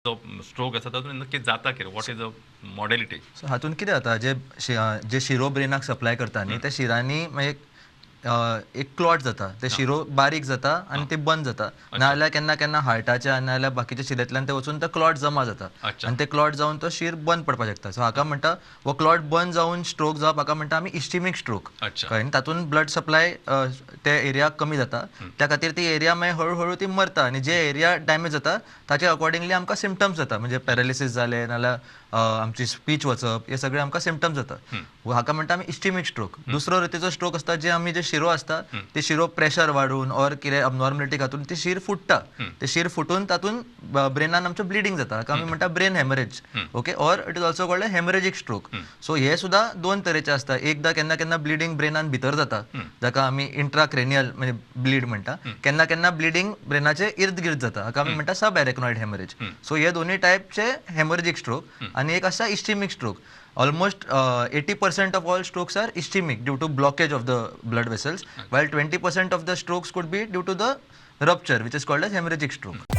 जो स्ट्रोक आसा तातूंत नक्की जाता कितें, what is a modality? So हातूंत कितें जाता, जे जे शिरो ब्रेनाक सप्लाय करता न्ही, त्या शिरांनी मागीर एक क्लॉट जाता, ते शिरो बारीक जाता आनी ते बंद जाता. नाजाल्यार केन्ना केन्ना हार्टाच्या नाजाल्यार बाकीच्या शिरेंतल्यान ते वचून तो क्लॉट जमा जाता आनी ते क्लॉट जावन तो शीर बंद पडपाक शकता. सो हाका म्हणटा हो क्लॉट बंद जावन स्ट्रोक जावप, हाका म्हणटा आमी इस्चिमीक स्ट्रोक. कळ्ळें? तातूंत ब्लड सप्लाय ते एरियाक कमी जाता, त्या खातीर ती एरिया मागीर हळू हळू ती मरता आनी जे एरिया डॅमेज जाता ताचे अकॉर्डिंगली आमकां सिमटम्स जाता, म्हणजे पॅरालिसीस जालें नाजाल्यार आमची स्पीच वचप, हे सगळे आमकां सिमटम्स जाता. हाका म्हणटा आमी इस्चिमीक स्ट्रोक. दुसरो रितीचो स्ट्रोक आसता जे आमी जे शिरो आसता ते शिरो प्रेशर वाडून ऑर कितें अबनॉर्मलिटी खातून ती शीर फुट्टा, ते शीर फुटून तातूंत ब्रेनान आमचें ब्लिडींग जाता, हाका आमी म्हणटा brain haemorrhage. Okay, or it is also called haemorrhagic stroke. So हे सुद्दां दोन तरेचे आसता. एकदां केन्ना केन्ना ब्लिडींग ब्रेनान भितर जाता, जाका आमी इंट्राक्रेनियल म्हणजे ब्लीड म्हणटा. केन्ना केन्ना ब्लिडींग ब्रेनाचे इर्द गिर्द जाता, हाका आमी म्हणटा सब एरेक्नॉइड हेमरेज. सो हे दोनूय टायपचे हेमरेजीक स्ट्रोक आनी एक आसा ischaemic stroke. Almost 80% of all strokes are ischemic due to blockage of the blood vessels, while 20% of the strokes could be due to the rupture, which is called as hemorrhagic stroke.